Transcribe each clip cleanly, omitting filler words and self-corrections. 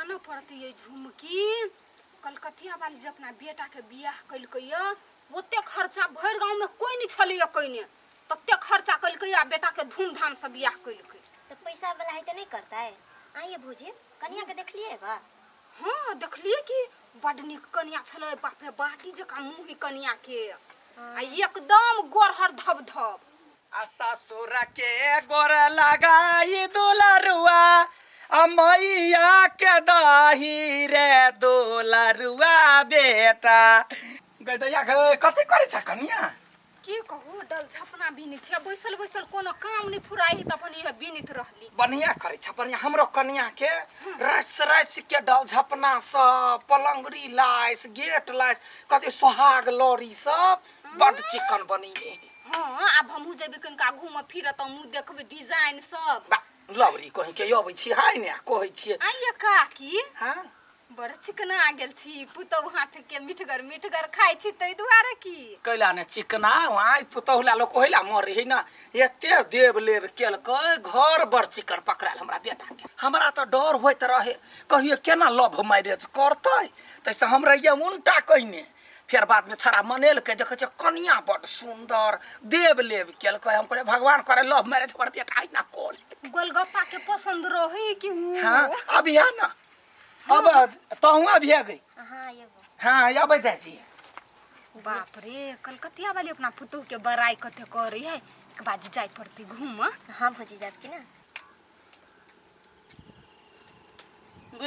आनऽ पड़तै ये झुमकी। कलकतिया वाली जे अपना बेटाके बियाह केलकै ये, ओते खर्चा भरि गाँवमे कोइ नहि छलैए कयने, तते खर्चा केलकै आ बेटाके धूमधामसँ बियाह केलकै। तऽ पैसा वाला है तऽ नहि करतै। आइए भौजी, कनिया के देखलियै गा? हँ, देखलियै कि, बड नीक कनिया छलै। बाप रे, बाटी जकाँ मुँह है कनिया के आ एकदम गोरहर धब धब। आ ससुर के गोर लगाई दुलरुआ आ मैया के दही रे दुलरुआ बेटा। गदैया गे, कथी करै छ कनिया? की कहू, डल झपना बिनै छी आ बैसल बैसल कोनो काम नहि फुराइ है तऽ अपन इहे बिनैत रहली। बढ़िया करै छ, बढ़िया। हमरो कनिया के रस रस के डल झपना सब, पलंगरी लाइस, गेट लाइस, कथी सोहाग लौरी सब बड चिकन बनेने है। हँ, आब हमहूँ जेबै कनिका घूमऽ फिरऽ तऽ हमहूँ देखबै डिजाइन सब। बा लवरी कहीं के अबै छी हाय ने कहै छियै। आइये काकी। हाँ। बड़ चिकना गेल छी, पुतहु हाथ के मिठगर मिठगर खाइ छी ताहि दुआरे की? कैला ने चिकना आइ पुतहु ला लोक ओहिला मरे है ना, एते देव लेब केलकै, घर बड़ चिकन पकड़ायल हमरा बेटा के। हमरा तऽ डर होइत रहे कहियो केना लव मैरेज करतै, ताहिसँ हम रहियै उनटा कहिने। फेर बाद में छड़ा मनेलकै, देखै छियै कनिया बड़ सुन्दर देव लेब केलकै। हम कहलियै भगवान करे लव मैरेज हमर बेटा ना कऽ लेतै। गोलगप्पा के पसंद रहे कि उ? हाँ, अभी आ ना, अब तहु अभी आ गई। हाँ, एगो। हाँ, अबै जाइ छी। बाप रे, कलकतिया वाली अपना पुतोह के बड़ाई कते करे है। एक बाजी जाय पड़ती घूम। हाँ भौजी, जाब कि ना?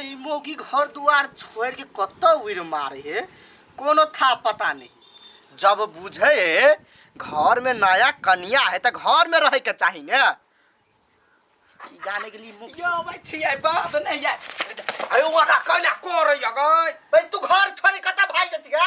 ई मौगी घर दुआर छोड़ के कतऽ उड़ि मारे हे, कोनो था पता नहीं। जब बुझे हे घर में नया कनिया है तऽ घर में रहे के चाही ने। की जाने के लिए मुख यो भाई छियै बाप नहीं जाय। अयो ओना कैला करैया गै? भाई तू घर छोड़ के कतऽ भागि जाइ छी गै?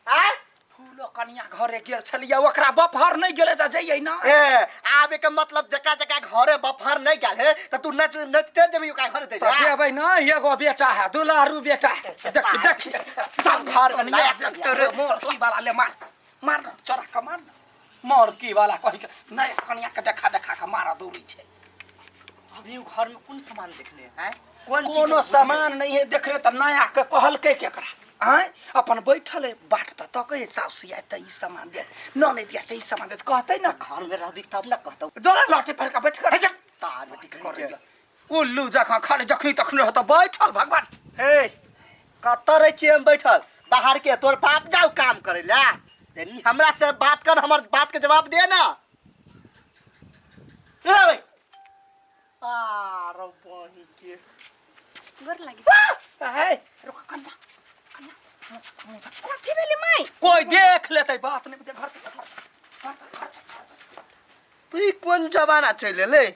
आँय? फूलो कनिया घरे गेल छलियै, ओकरा बफर नहीं गेलै तऽ जइयै ना। ए, आबे के मतलब जकरा जकरा घरे बफर नहीं गेल हे तऽ तू नच नचते जेबही ओकरा घरे तऽ जेबै ना, एगो बेटा है, दुलारू बेटा है। देखी देखी सब घर में कनिया नया देखते रे, मोर की वाला ले मार मार ना, चोरा के मार ना। मोर की वाला कहि के नया कनिया के देखा देखा के मारा दौड़ी छै। अभी उ घर में कोन सामान देखले हैं? कोन चीज कोनो के बुझले? सामान नहीं है देख रे, तऽ नया के कहलकै केकरा? आँय, अपन बैठल है बाट तऽ तकै है, साउस आयत तऽ ई सामान देत, ननैद आयत तऽ ई सामान देत, कहतै ना। घर में रहबी तब ना कहतौ। जरा लाठी पर के बैठ कर। हे जा, तार में दिख करैया। उल्लू जकाँ खाली जखनी तखनी रहत बैठल भगवान। हे, कतऽ रहै छियै हम बैठल? बाहर के तोर बाप जाऊ काम करे ला। तनी हमरा से बात कर, हमर बात के जवाब दे ना। रे भाई। आरो बहिन के। गोर लागे। हे, रुक कन्या, कन्या। कथी भेलै माई? कोई देख लेतै बात नहीं बुझे, घर पे, घर पे, घर पे, घर पे, घर पे। ई कोन जमाना चलि एलै?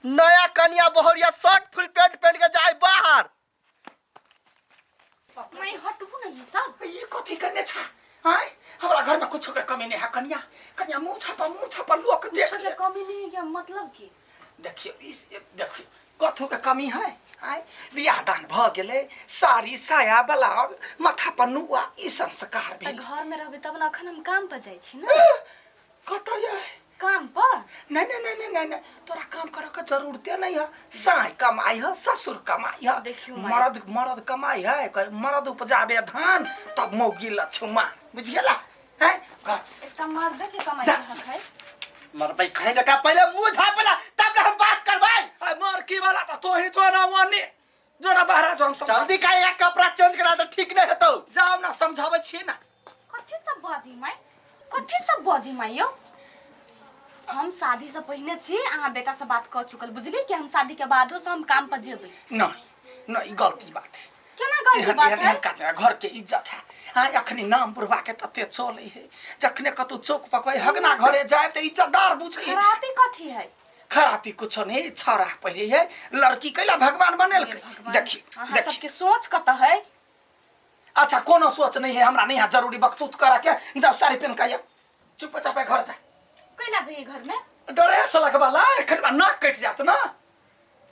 नया कनिया बहुरिया शर्ट फुल पैंट पहन के जाय बाहर। माई हटबू ना ई सब। ई कथी करने छा? आँय, हमरा घर में कुछो के कमी नहीं है कन्या। कन्या मुंह छापा, मुंह छापा लोक देख कुछो ले। के कमी नहीं है मतलब की? देखियो, इस देखियो कथू के कमी है? आँय, बियाह दान भ गेलै, साड़ी साया ब्लाउज माथा पर नुआ, ई संस्कार तऽ भेल। घर में रहबै तब ना, अखन हम काम पर जाइ छी ना। कतऽ जाय? काम पर? नहीं नहीं नहीं नहीं नहीं नहीं, तोरा काम करे के जरूरते नहीं है। साय कमाई है, ससुर कमाई है। देखियो माई। मर्द मर्द कमाई है, कहे मर्द उपजाबे धान तब मौगी लछुमा, बुझ गेला? हैं? घर एकटा मर्द के कमाई जा। के हक है। मरबै खै लका पहिले मुंह झापला तब ना हम बात करबै। आ मर की वाला तो तोही जो ना ओने जो ना बाहर जो हम समझा। जल्दी का एक कपड़ा चेंज करा तो ठीक नहीं हेतौ। जाओ ना, समझाबै छियै ना। कथी सब बाजी माई? कथी सब बाजी माई यौ? हम शादी से पहिने छी, अहाँ बेटा से बात कऽ चुकल बुझली कि हम शादी के बादो से हम काम पर जेबै। नहीं नहीं, ई गलती बात है। केना गलती एहन बात एहन है? एहन काज है, घर के इज्जत है। हाँ, अखनी नाम बुढ़वा के तते चले है, जखने कतौ चौक पर कोई हगना घरे जाए तो इज्जतदार बुझे। खराबी कथी है? खराबी कुछो नहीं, छौड़ा पहिले है लड़की कैला भगवान बनेलकै। भगवान, देखी, अहाँ देखी। सबके सोच कतऽ है? अच्छा कोनो सोच नहीं है हमरा, नहीं है जरूरी बकतूत करा के। जाओ साड़ी पहन के आइए, चुपचाप घर जा। कैला जाइए घर में? ड्रेस लगवाला एखन नाक कटि जात ना।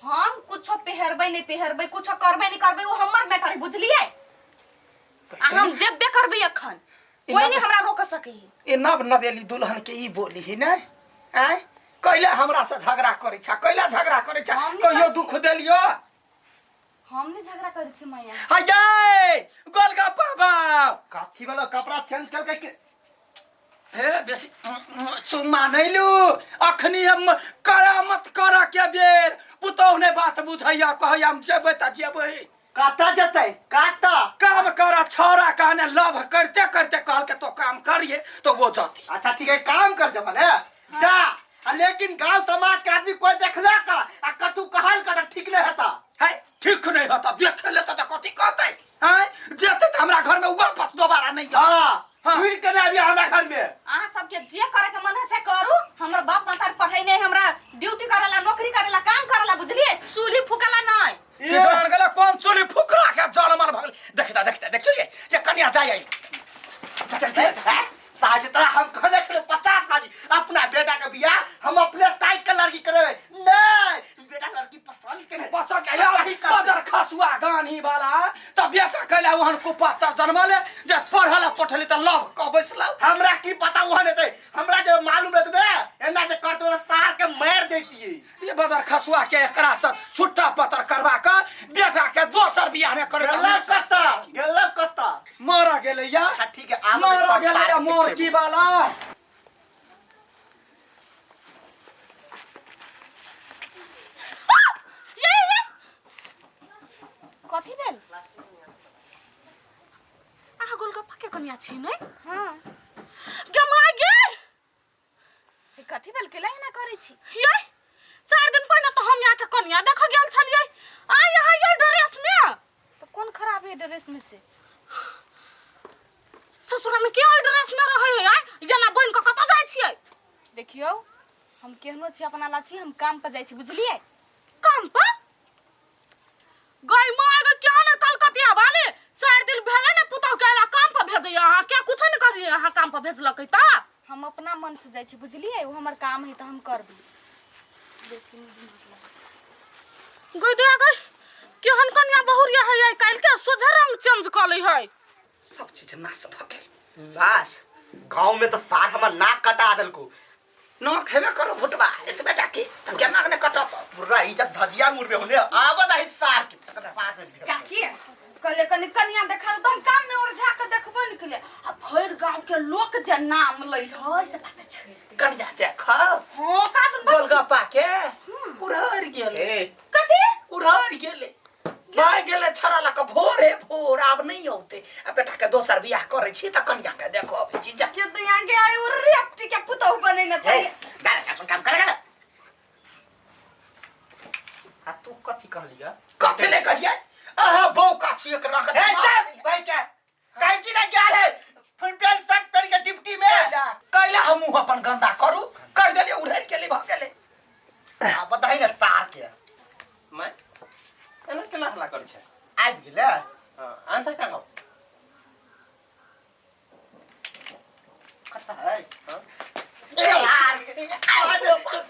हम कुछो पेहरबै नहीं पेहरबै, कुछो करबै नहीं करबै, वो हमर मैटर है बुझलिए। आ हम जेबे करबै अखन, ई कोई नहीं हमरा रोक सकै है। ए नव नवेली दुल्हन के ई बोली है ने? आँय, कैला हमरा से झगड़ा करै छा, कैला झगड़ा करै छा? हम नहीं कहियो करै छी। दुख देलियो? हम नहीं झगड़ा करै छी मैया। हाय गोलगप्पा बाप। कथी वाला कपड़ा चेंज कर के हे बेसी चुम्मा नहीं लू अखनी हम करामत कर के बेर पुतोह ने बात बुझैया कहैया हम जेबै त जेबै। कतऽ जेतै कतऽ? काम कर छोरा कहने लव करते करते कहल के तो काम करिए तो वो जाती। अच्छा ठीक है काम कर जब है जा आ लेकिन गांव समाज के आदमी कोई देखले का आ कतू कहल का त ठीक नहीं होता। है ठीक नहीं होता देख लेता त कथी कहतै? हैं जेतै त हमरा घर में वापस दोबारा नहीं। हां हाँ। घुर के नहीं अभी हमरा घर में। अहाँ सबके जे करे के मन है से करू, हमर बाप मतार पढ़ै नहीं, हमरा ड्यूटी करेला नौकरी करेला काम करेला बुझलिए, चूल्ही फुकला नहीं। कि जान गेला कौन चूल्ही फुकला के जड़ मर भगल। देखता देखता देखियो ये कन्या जाय आई। साढ़े तोरा हम कहने छले 50 साली अपना बेटा के बियाह हम अपने ताई के लड़की करेबे नहीं बेटा लड़की पसंद के नहीं पसंद के यार वही करते। मदर खसुआ गानी वाला त बेटा कैला वहन कुपातर जन्मले जे पढ़ला पठली त लव क बैसला। हमरा की पता वहन हेतै हमरा जे मालूम रहतै एना जे करतै त सार के मार देतियै। ये बदर खसुआ के एकरा से छुट्टा पतर करवा के बेटा के दोसर बियाह ने करे। गेलौ कत्ता गेलौ कत्ता मारा गेलै या। अच्छा ठीक है आब मारा गेलै या मोरकी वाला। ये ये कथी भेल? अहाँ गोलगप्पा के कनिया छी नै? हां गे माय गे कथी भेल केला एना करै छी? ये 4 दिन पहिने तऽ हम यहाँ के कनिया देख गेल छलियै आ यहाँ ये ड्रेस में। तो कोन खराब है ड्रेस में से? ससुरा में के ओइ ड्रेस में रहै है आय जेना बनि कऽ कतऽ जाइ छियै? देखियौ हम केहनो छी अपना ला छी, हम काम पर जाइ छी बुझलियै। काम पर? गई माय गे क्या ने कलकतिया वाली 4 दिन भेलै ने पुतहु के अयला काम पर भेजैया अहाँ के कुछ ने कहलियै अहाँ काम पर भेजलकै त? हम अपना मन से जाइ छी बुझलियै, ओ हमर काम है त हम करबै। बेसी नहीं दिमाग लगाउ। गई दया गई केहन कनिया बहुरिया है आइ काल्हि के सोझे रंग चेंज कऽ लै है। सब चीज नाश भ गेल। बस गांव में तो सार हमर नाक कटा देलको। नाक हेबे करो भुटबा एतबे टा के त केना ने कटत? पूरा इज्जत धजिया मुड़बे होने आबद है सार के। काकी कहले कनी कनिया देखा तो हम काम में उलझा के देखबो न केलिए आ भरि गांव के लोक जे नाम लै है से बात छोड़ दे। कनिया देख हां का तुम गोलगप्पा के उड़र गेलै। कथी उड़र गेलै? भाग गेलै छड़ा लऽ कऽ भोरे भोर आब नहीं औते आ बेटा के दोसर बियाह करै छी त कनिया के देखो अबै छी जा। के दुनिया के आइ उर्री के पुतहु बनेने छै। गाना अपन काम करे गाना। आ तू कथी कहलिया? कथी नहीं कहलियै? अहाँ बौका छी एकरा के। ए चल भाई के काहे की ना गेल है फुल पैंट शर्ट पहन के डिप्टी में। कैला हम मुंह अपन गंदा करू कह देलियै उड़ैर गेलै भ गेलै। आ बताही ने सार के। मैं एना केना हल्ला करै छै? आबि गेलै। हां आंसर कहाँ हौ? कतऽ है? हां ए यार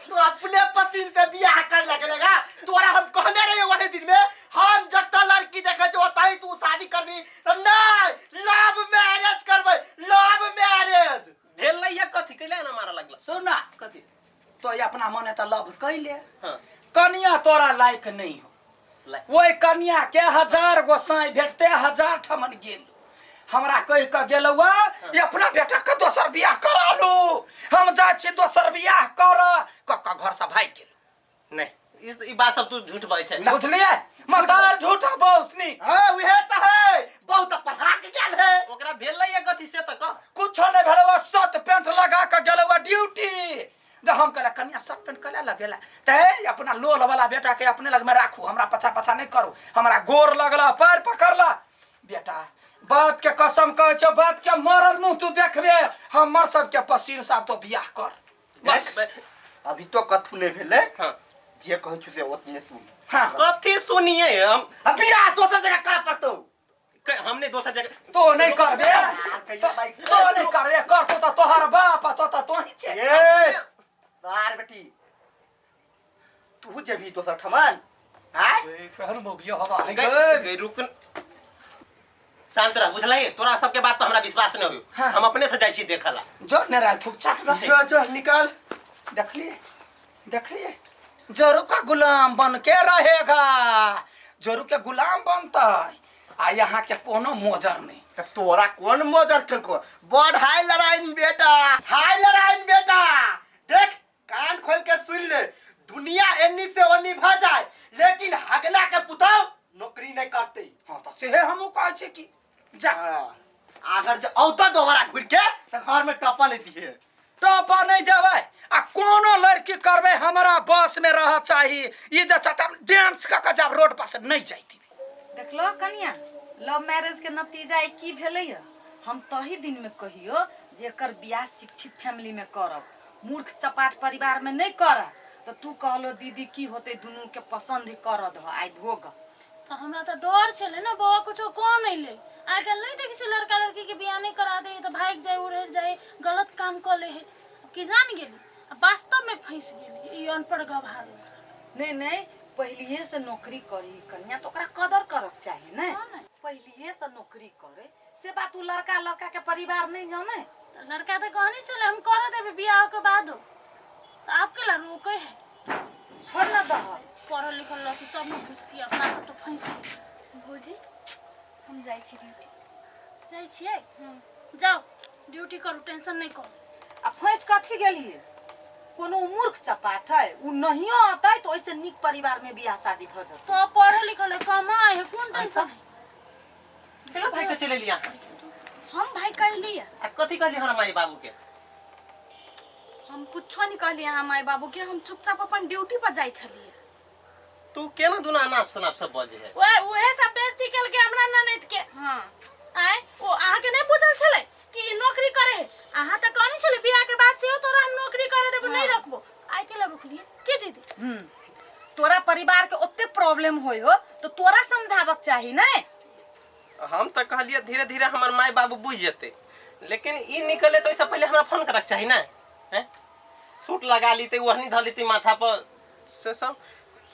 तू अपने पसीन से बियाह कर लगेगा। तोरा हम कहने रहिए वही दिन में हम जतऽ लड़की देखे छौ ओतही तू शादी करबी। नहीं लव मैरिज करबै लव मैरिज। भेल नहीं या कथी कैला एना मारा लगला? सुना कथी तो अपना मने त लव कैले। हां कनिया तोरा लायक नहीं हो। ओहि कनिया के 1000 गो साई भेटते 1000 ठमन गेल। हमरा कहि के गेलौआ अपना बेटा के दोसर बियाह करा लू हम जाइ छी दोसर बियाह कर क घर से भागि गेल। नहीं इस ई बात सब तू झूठ बाजै छै बुझलियै? मतार झूठा बहुत नीक। हां उहे त है बहुत पढ़ा के गेल है। ओकरा भेल नहीं है कथी से त कह। कुछो नहीं भेलौआ शर्ट पैंट लगा के गेलौआ ड्यूटी। जे हम कहला कनिया शर्ट पैंट कला लगेला ते अपना लोल वाला बेटा के अपने लग में राखू हमरा पछा पछा नहीं करू। हमरा गोर लगला पैर पकड़ला बेटा बाप के कसम कहै छौ बाप के मरल मुंह तू देखबे हमर सबके पसीन साहब तो बियाह कर बस। अभी तो कथू नहीं भेलै। हां जे कहै छु से ओतने सुन। हां कथी सुनिए हम? अब बियाह दोसर जगह करे पड़तौ। हमने दोसर जगह तो नहीं करबे तो नहीं करबे करतो त तोहर बाप तो त तोही छे। ए बार बेटी तू जेबही दोसर ठमन आय फेर मोगियो हवा गई रुक शांत रह बुझलही? तोरा सबके बात पर हमरा विश्वास नहीं होयो। हाँ। हम अपने से जाइ छी देखला। जो ने थुक चाट जो जो निकाल। देखलिए देखलिए जरू का गुलाम बन के रहेगा। जोरू के गुलाम बनतै आ यहाँ के कोनो मोजर नहीं। त तोरा कोन मोजर केलको? बड़ हाय लड़ाइन बेटा, हाय लड़ाइन बेटा। देख कान खोल के सुन ले, दुनिया एन्नी से ओन्नी भ जाए लेकिन हगना के पुतौ नौकरी नहीं करते। हाँ तो सेहे हमहूँ कहै छी कि जा। हाँ, अगर जो औता दोबारा घुर के तो घर में टपा नहीं दिए। टपा नहीं देबै आ कोनो लड़की करबै हमरा बस में रह चाही। ई जे चाहता डांस कऽ के जाब रोड पर से नहीं जाती। देखलो कनिया, लव मैरिज के नतीजा ई की भेलैया? हम तही दिन में कहियो जे एकर बियाह शिक्षित फैमिली में करब, मूर्ख चपाट परिवार में नहीं करब। तो तू कहलो दीदी की होते दुनू के पसंद ही कर दह, आइ भोग। तो हमरा तो डर छले ना बौआ कुछो कह नहीं ले। आजकल नहीं देखी छी लड़का लड़की के बियाह नहीं करा दे तो भाग जाए उड़े जाए गलत काम कर ले है। की जान गेली वास्तव में फंस गेली ई अनपढ़ गवार। नहीं नहीं, पहलिए से नौकरी करी कन्या तो ओकरा कदर करक चाही ने। पहलिए से नौकरी करे से बात उ लड़का लड़का के परिवार नहीं जाने। तो लड़का तो कहनी छले हम कर देबे बियाह के बाद, तो आपके ला रोके है। छोड़ न दह, पढ़ल लिखल रहती तब न बुझती, अपना सब तो फंस। भौजी हम जाइ छी ड्यूटी। जाइ छियै? जाओ ड्यूटी करू, टेंशन नहीं करू। आ फंस कथी गेलिए? कोनो मूर्ख चपाट है उ नहियो अतै तो ओइसे नीक परिवार में बियाह शादी भ जतै। तो पढ़ल लिखल है कमाए है कोन टेंशन है। केना भाई के चले लिया? हम भाई कहलिए। आ कथी कहली हमरा माई बाबू के? हम कुछो नहीं कहलिए अहाँ माई बाबू के, हम चुपचाप अपन ड्यूटी पर जाइ छलिए। तू केना दुना अनाप शनाप सब बजे है? ओए ओहे सब बेइज्जती केलके हमरा ननद के। हां आय ओ अहाँ के नहीं बुझल छले कि ई नौकरी करे है? अहाँ त कहनी छले बियाह के बाद सेहो तोरा हम नौकरी करे देबो, नहीं रखबो। आइ केला रोकलिए के दीदी? तोरा परिवार के ओते प्रॉब्लम होय हो तो तोरा समझाबक चाही ने। हम त कहलिए धीरे धीरे हमर माई बाबू बुझ जते, लेकिन ई निकले तो इससे पहले हमरा फोन करक चाही ना। हैं सूट लगा लीते ओढ़नी ध लीते माथा पर से सब।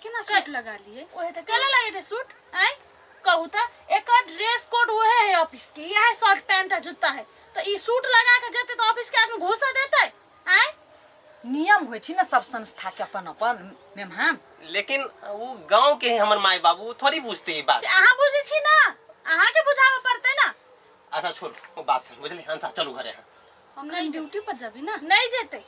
केना सूट लगा लिए? ओहे त केला लगे थे सूट? आय कहू त एकर ड्रेस कोड ओहे है ऑफिस के, यह शर्ट पैंट आ जूता है, तो ई सूट लगा के जेते तो ऑफिस के आदमी घुसा देते। आय नियम होय छी ना सब संस्था के अपन अपन मेहमान। लेकिन वो गांव के ही हमर माई बाबू थोड़ी बुझते ई बात। से अहाँ बुझै छी ना, अहाँ के बुझाबे पड़ते ना। अच्छा छोड़ वो बात से बुझली। हंसा चलू घरे। हम ड्यूटी पर जबी ना? नहीं जेते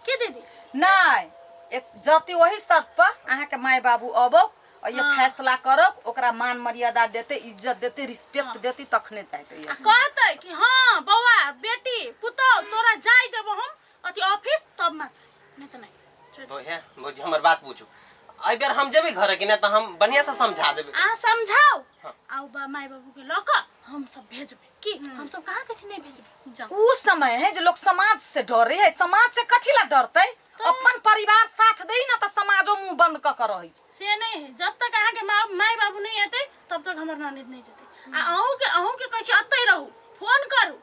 के दीदी? नहीं, एक जति वही शर्त पर अहाँ के माई बाबू अबो और ये फैसला करब, ओकरा मान मर्यादा देते, इज्जत देते, रिस्पेक्ट देते, तखने जाते। आ कहते कि हाँ बौआ बेटी पुतौ तोरा जाय देबो हम अथी ऑफिस तब मात्र, नहीं तो नहीं। तो हे भौजी हमर बात बुझू, एहि बेर हम जेबै घरे कि नहीं तो हम बढ़िया से समझा देबै। अहाँ समझाओ हाँ। आउ बा माई बाबू के लऽ कऽ हम सब भेजबै की हम सब कहाँ किछु नहीं भेजबै। जाओ। उ समय है जो लोग समाज से डरे है, समाज से कथी ला डरते? अपन परिवार साथ दे ना तो समाजो मुंह बंद क के रही। से नहीं है, जब तक अहाँ के माई बाबू नहीं एतै तब तक हमर ननद नहीं जेतै। आ अहूँ के अहूँ के कहै छी अतै रहू, फोन करू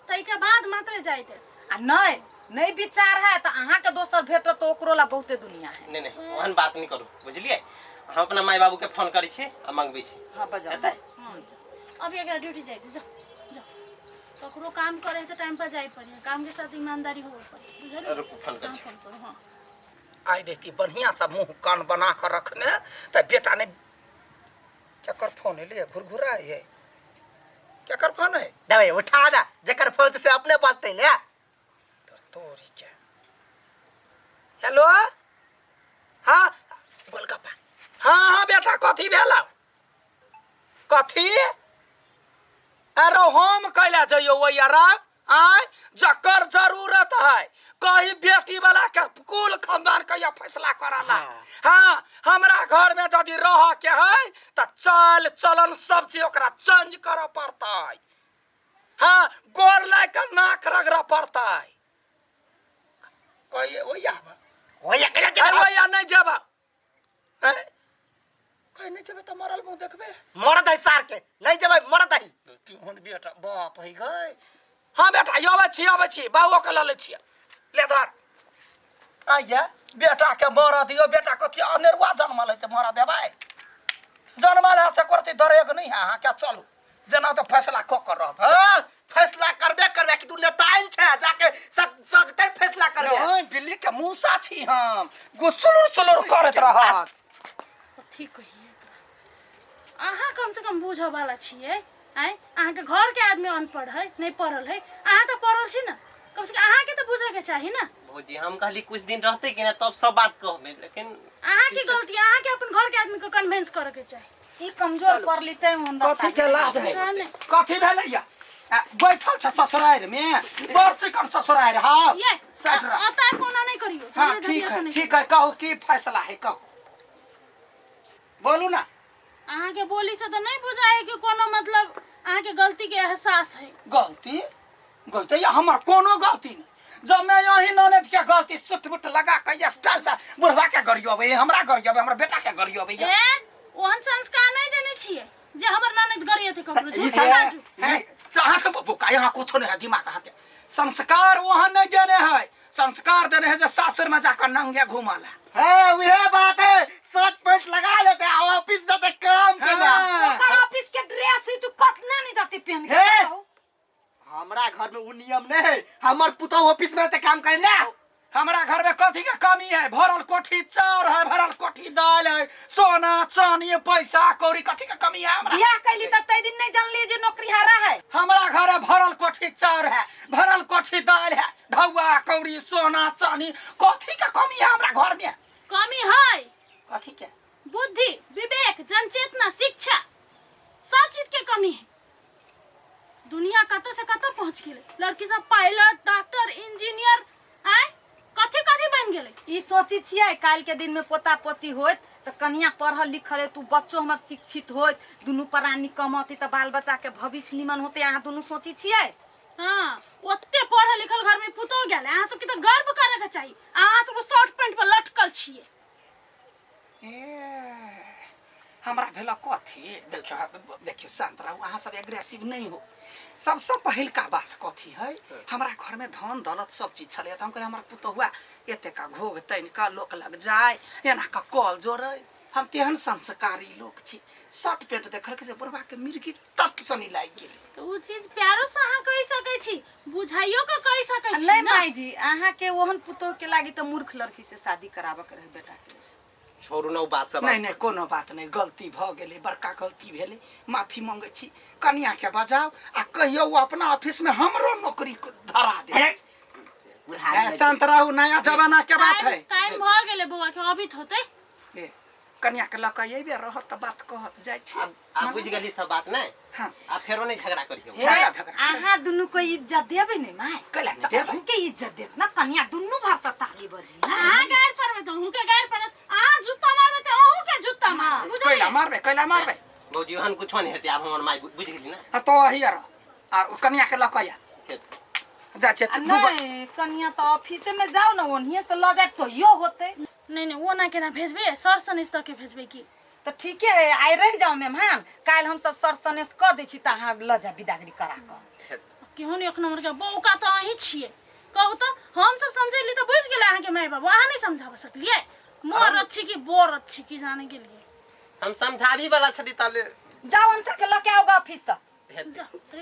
ताहिके बाद मात्र जाय देत। आ नहीं नहीं विचार है तो अहाँ के दोसर भेटत तो ओकरो ला बहुते दुनिया है। नहीं नहीं ओहन बात नहीं करू बुझलिए। हम अपना माई बाबू के फोन करै छी आ मंगबै छी। हाँ बजाओ। हेतै? अभी एकरा ड्यूटी जाय दू, जाओ जाओ। ककरो काम करे है तो टाइम पर जाय पड़े, काम के साथ ईमानदारी होबे पड़े, बुझलिए? रुकू फोन करै छी। फोन करू। हाँ आइ रहती बढ़िया सा मुंह कान बना कर रखने त बेटा ने केकर फोन एलै? घुरघुरा है केकर फोन है? दबे उठा ना, जकर फोन से अपने बाजते ने। तोरी के हेलो। हाँ गोलगप्पा। हाँ हाँ बेटा कथी भेल? कथी? अरे हम कैला जइयो ओहि अरब? आय जकर जरूरत है कहीं बेटी वाला के कुल खानदान के फैसला कराला। हाँ हमरा घर में यदि रह के है तो चाल चलन सब चीज ओकरा चेंज करऽ पड़तै। हाँ गोर लाग के नाक रगड़ऽ पड़तै। कहिए ओहि आब ओहि अकेला अरे जेबै। ओहि नहीं जेबा। हैं कहीं नहीं जेबे तो मरल मुँह देखबे। मरद है सार के नहीं जेबै, मरद है। तिहुन बेटा बाप है गए। हाँ बेटा अबै छी अबै छी बाबो के लऽ लै छियै, ले धर। आइया बेटा के मरऽ दियौ, बेटा कथी अनेरुआ जनमल है तऽ मरऽ देबै? जनमल है से करतै दरेग नहीं है। अहाँ के चलू जेना तऽ फैसला कऽ कऽ रहब। हाँ फैसला करबे करबे कि तू नेताइन छै जाके सगते फैसला करबे। नहीं बिल्ली के मूसा छी हम, गुसुलुर सुलुर करैत रहत। कथी कहिए एकरा? अहाँ कम से कम बुझऽ वाला छियै आँय अहाँके घरके आदमी अनपढ़ है नहि पढ़ल है अहाँ तऽ पढ़ल छी ने कम से कम अहाँके तऽ बुझऽ के चाही ने भौजी हम कहली कुछ दिन रहते कि ना तब सब बात कहबे लेकिन अहाँके गलती अहाँके अपन घरके आदमी के कन्विंस करऽ के चाही ई कमजोर पड़ली तैं हमरा कथी के लाज है नहि। कथी भेलै या आ, बैठल छ ससुरारि में बड़ चिकन ससुरारि हाँ ये साइड रह अता कोना नहीं करियो हाँ झगड़ा ठीक झंझट है नहीं ठीक है कहू की फैसला है कहू बोलू ना अहाँके बोली से तऽ नहीं बुझाए कि कोनो मतलब अहाँके गलती के एहसास है गलती गलती या हमर कोनो गलती नहीं जब मैं यही ननद के गलती सुट बुट लगा के स्टाइल से बुढ़वा के गरियबै हमरा गरियबै हमरा बेटा के गरियबै ए ओहन संस्कार नहीं देने छियै जे हमर ननद गरियते ककरो ई झूठ सब- बाजू है, तो अहाँ सब बोका यहाँ कुछो नहीं है दिमाग अहाँ के संस्कार वहाँ नहीं देने है संस्कार देने है जे सासुर में जाकर नंगे घुमाला है वह बात है शर्ट पैंट लगा लेते हैं ऑफिस जाते काम करना हाँ। ओकर ऑफिस के ड्रेस ही तू कतना नहीं जाती पहन के हे! बताऊ? हमरा घर में वो नियम नहीं है हमर पुतहु ऑफिस में ते काम करे ना हमरा घर में कथी के कमी है भरल कोठी चाउर है भरल कोठी दाल है सोना चानी पैसा कौड़ी कथी के कमी है हमरा बियाह कैली त तै दिन नहीं जानली जे नौकरी हारा है हमरा घर में भरल कोठी चाउर है भरल कोठी दाल है ढौआ कौड़ी सोना चानी कथी के कमी है हमरा घर में कमी है कथी के बुद्धि विवेक जनचेतना शिक्षा सब चीज के कमी है दुनिया कतऽ से कतऽ पहुँच गेलै लड़की सब पायलट डॉक्टर इंजीनियर आय कथी कथी बनि गेलै ई सोची छियै काल्हि के दिन में पोता पोती होत त कनिया पढ़ल लिखल है तू बच्चो हमर शिक्षित होत दुनू प्राणी कमौती त बाल बच्चा के भविष्य निमन होते अहाँ दुनू सोची छियै हाँ ओते पढ़ल लिखल घर में पुतोह गेल अहाँ सबके तऽ गर्व करे के चाही अहाँ सब शॉर्ट पैंट पर लटकल छियै ए हमरा भेल कथी देखियो देखियो शांत रहू अहाँ सब एग्रेसिव नहीं हो सबसे पहिलका बात कथी है हमरा घर में धन दौलत सब चीज छलै तऽ हम कहलियै हमर पुतहुआ एतेक घोघ तानि कऽ लोक लग जाय एना कऽ कल जोड़ै हम तेहन संस्कारी लोक छी शर्ट पेंट देखलकै से बुढ़बा के मिर्गी तट सनी लागि गेलै तऽ उ चीज प्यारो से अहाँ कहि सकै छी बुझाइयो के कहि सकै छी नहीं ना माई जी अहाँ के ओहन पुतोह के लागी त मूर्ख लड़की से शादी कराबऽ के रहे बेटा के छोड़ू ना उ बात सब नहीं नहीं कोनो बात नहीं गलती भ गेलै बड़का गलती भेलै माफी मंगै छी कनिया के बजाओ आ कहियो उ अपना ऑफिस में हमरो नौकरी धरा दे ए, शांत रहू नया जमाना के बात है टाइम भऽ गेलै बौआ के अबित होतै ए, कनिया के लऽ कऽ अयबे रहत तऽ बात कहत जाइ छी अब अब बुझ गेली सब बात नहीं हाँ आ फेरो नहीं झगड़ा करियो झगड़ा झगड़ा अहाँ दुनू के इज्जत देबै ने माय कैला नहि देबै के इज्जत देत ना कनिया दुनू भर से ताली बजी अहाँ गारि पड़बै तऽ अहूँ के गारि पड़त अहाँ जुत्ता मारबै तऽ अहूँ के जुत्ता मारब बुझलियै कैला मारबै कैला मारबै भौजी ओहन कुछो नहीं हेतै आब हमर माय बुझ गेली ना आ तो अहिया रह आ ओ कनिया के लऽ कऽ आ जाइ छियै आ दू गो नहीं कनिया तो ऑफिसे में जाओ ना ओनिए से लऽ जाए तो यो होते नहीं नहीं ओना केना भेजबै सर सनेस दऽ के भेजबै की तो ठीके है आइ रहि जाओ मेहमान काल्हि हम सब सर सनेस कऽ दै छी तऽ अहाँ लऽ जायब बिदागरी करा कऽ केहन एक नंबर के बौका तऽ अहीं छियै कहू तऽ हम सब समझेली तऽ बुझि गेलै अहाँके माय बाबू अहाँ नहि समझाबऽ सकलियै मर अच्छी की बोर अच्छी की जाने के लिए हम समझाबी वाला छली ताले जाओ हम सबके लऽ के आओ ऑफिस से हेतै जाओ।